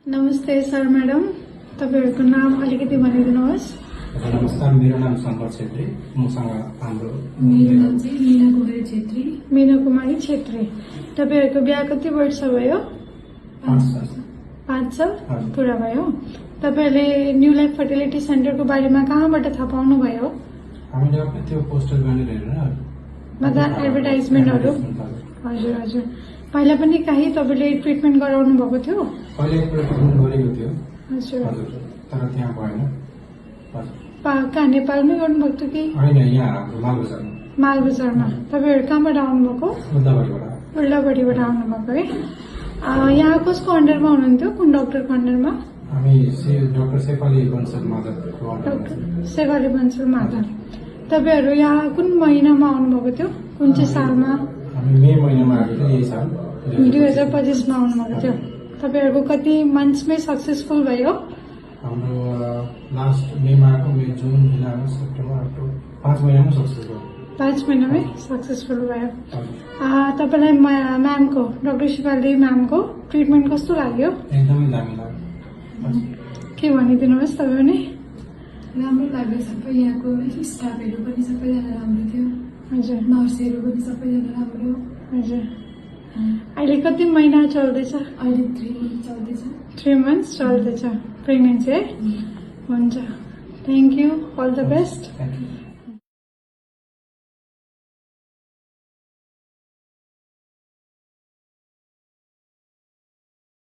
नमस्ते sir madam, तपाईहरुको नाम अलिकति भनिदिनुहोस्। नमस्कार, मेरो नाम शंकर छेत्री। मसँग हाम्रो मेरो नाम चाहिँ मीना कुमारी छेत्री। मीना कुमारी छेत्री। तपाईहरुको बिहा कति वर्ष भयो? 5 साल पूरा भयो। तपाईहरुले न्यू लाइफ फर्टिलिटी सेन्टरको बारेमा कहाँबाट थाहा पाउनु भयो? हामीले आफ्नो त्यो पोस्टर गरेर हेरेर मतलब एडभर्टाइजमेन्टहरु। हजुर हजुर। पहिला पनि कहीँ तपाईले ट्रिटमेन्ट गराउनु भएको थियो? पहिले ट्रिटमेन्ट गरेको थियो। हजुर। तर त्यहाँ भएन। कहाँ नेपालमै गर्नुभएको थियो कि? होइन, यहाँ हाम्रो मालबजारमा। मालबजारमा। तपाईहरु कहाँबाट आउनुभएको? उल्लाबारीबाट। उल्लाबारीबाट आउनुभएको है। यहाँ कसको अन्डरमा हुनुहुन्थ्यो? कुन डाक्टरको अन्डरमा? हामी डाक्टर शेफाली बन्सल माधवको अन्डरमा। शेफाली बन्सल माधव। तपाईहरु यहाँ कुन महिनामा आउनुभएको थियो? कुन चाहिँ सालमा? हामी मे महिनामा आएको थियो, यही साल 2025 मा आउनुभएको थियो। तपाईहरुको कति मन्थ्समै सक्सेसफुल भयो? हाम्रो लास्ट मेमा आएको, मे जुन जुलाई अगस्त सेप्टेम्बर अक्टोबर 5 महिनामा सक्सेस भयो। 5 महिनामै सक्सेसफुल भयो। तपाईलाई म्यामको डाक्टर शेफाली म्यामको ट्रिटमेन्ट कस्तो लाग्यो? एकदमै दामी लाग्यो। के भनिदिनुहोस् तपाईँ पनि? राम्रो लाग्यो। सबै यहाँको स्टाफहरू पनि सबैजना राम्रो थियो। हजुर। नर्सहरू पनि सबैजना राम्रो। हजुर। अहिले कति महिना चल्दैछ? अहिले 3 मन्थ चल्दैछ। 3 मन्थ्स चल्दैछ प्रेग्नेन्सी है? हुन्छ, thank you, all the best. Thank you.